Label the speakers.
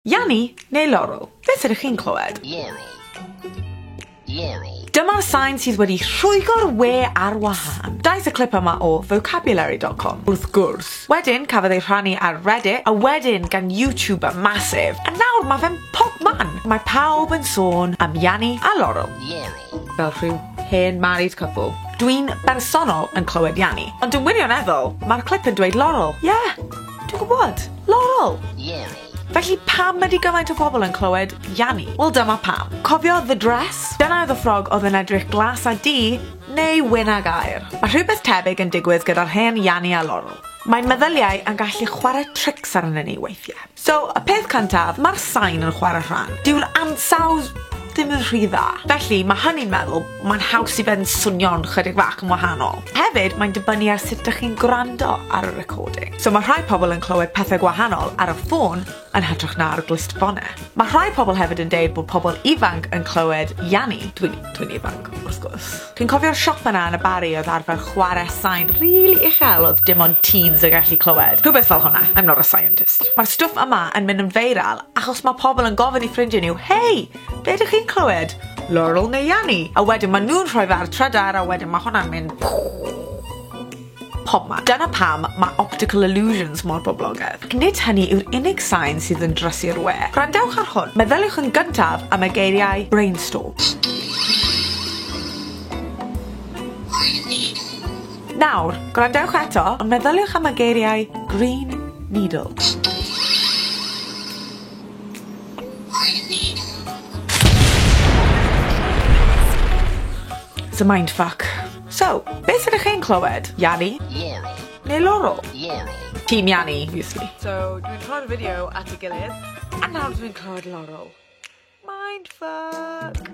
Speaker 1: Yanni neu Laurel? Beth ydych chi'n clywed?
Speaker 2: Laurel. Laurel.
Speaker 1: Dyma'r sain sydd wedi rhwygo'r we ar wahân. Daeth y clip yma o vocabulary.com, wrth gwrs. Wedyn cafodd ei rhannu ar Reddit, a wedyn gan YouTuber massive. A nawr mae fe'n pob man. Mae pawb yn sôn am Yanni a Laurel.
Speaker 2: Laurel.
Speaker 1: Fel rhyw hen married couple. Dwi'n bersonol yn clywed Yanni, ond yn wirioneddol, mae'r clip yn dweud Laurel. Ie, yeah, dwi'n gwybod. Laurel.
Speaker 2: Laurel.
Speaker 1: Felly pam ydy gymaint o bobl yn clywed Yanni? Wel dyma pam. Cofio The Dress? Dyna oedd y ffrog oedd yn edrych glas a du neu wyn ag aur. Mae rhywbeth tebyg yn digwydd gyda'r hen Yanni a Laurel. Mae meddyliau yn gallu chwarae trics arnyn ni weithiau. So, y peth cyntaf, mae'r sain yn chwarae rhan. Dyw'r ansawdd ddim yn rhy dda. Felly, mae hynny'n meddwl mae'n haws i fe'n swnio'n chydig bach yn wahanol. Hefyd, mae'n dibynnu ar sut ydych chi'n gwrando ar y recording. So mae rhai pobl yn clywed pethau gwahanol ar y ffôn yn hytrach na ar glustffonau. Mae rhai pobl hefyd yn deud bod pobl ifanc yn clywed Yanni. Dwi'n dwi ifanc, wrth gwrs. Chi'n cofio'r siop yna yn y Barri oedd arfer chwarae sain rili uchel oedd dim ond teens yn gallu clywed. Rhywbeth fel hwnna. I'm not a scientist. Mae'r stwff yma yn mynd yn feiraल achos mae pobl yn gofyn i ffrindiau nhw, hei, be ydych chi'n clywed? Laurel neu Yanni? A wedyn maen nhw'n rhoi fe ar trydar a wedyn mae hwnna'n mynd pobman. Dyna pam mae optical illusions mor boblogaidd. Ac nid hynny yw'r unig sain sydd yn drysu'r we. Gwrandewch ar hwn. Meddyliwch yn gyntaf am y geiriau brainstorm. Nawr, gwrandewch eto, ond meddyliwch am y geiriau green needle. It's a mindfuck. So, beth ydych chi'n clywed? Yanni
Speaker 2: Laurel.
Speaker 1: neu Laurel?
Speaker 2: Laurel.
Speaker 1: Team Yanni, obviously. So, dwi'n rhoi'r fideo at ei gilydd, a nawr dwi'n clywed Laurel. Mindfuck.